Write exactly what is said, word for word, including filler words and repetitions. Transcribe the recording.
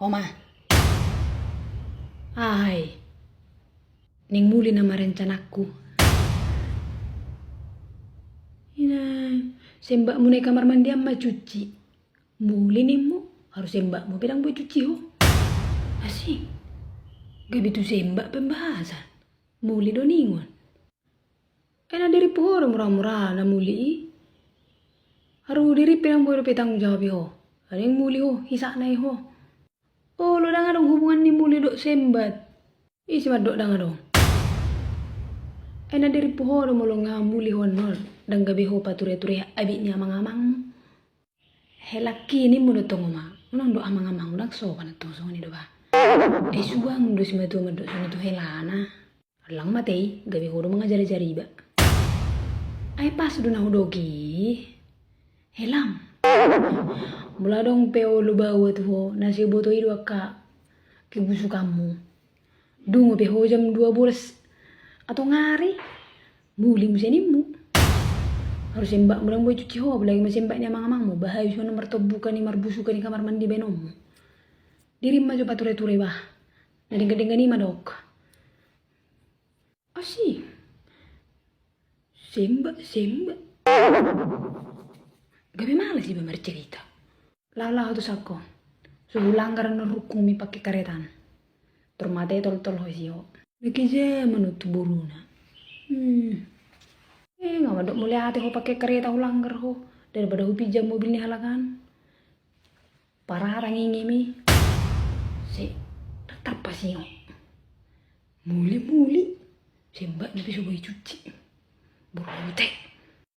Oma. Ai. Naeng muli nama rencanangku. Inang, sembakmu na i kamar mandian ma cuci. Muli nimmu, haru sembakmu pe ndang boi cuci ho. Asing. Gabe tu sembak pembahasan. Muli do ningon. Ai na dirimpu ho do mura-mura na muli i. Haru dirimpu pe ndang boi dope tanggung jawab i ho. Naeng muli ho, hisakna i ho. Olo, ndang adong hubungan ni muli dohot sembat. Ise mandok ndang adong? Ai na dirimpu ho do molo nga muli ho annon, ndang gabe ho pature-ture abit ni amang-amangmu. Helangki nimmu do tong, Oma. Unang do amang-amangmu, ndang sopan antong songon i do ba. Ai suang do simatua mandok songon i tu helana. Allang mate i, gabe ho do mangajar-ajar iba. Ai pas do na hudok i. Helang. Molo adong pe olo baoa tu ho, na so huboto i do angka kebusukanmu. Dungo pe ho jam dua bolas atong ari, muli muse nimmu. Haru sembakmu ndang boi cuci ho, apalagi ma sembat ni amang-amangmu, bahayu songon na martombukan i, marbusukan i kamar mandi baenonmu. Dirim ma jo pature-ture bah. Na denggan-denggan i mandok. Asi. Sembat, sembat. Gabe malas iba marcerita. Laho, laho tu sangko. So hulanggar annon rungkungmi pake karetan. Tor mate toltol ho disi ho. Nangkin jaman on tu boruna. Hmm. Eh, nga mandok mauliate ho pake kareta hulanggar ho. Daripada hupinjam mobil ni halak an. Pararang ingemi. Se, ndang tarpasingot. Muli, muli. Sembatna pe so boi cuci. Burute.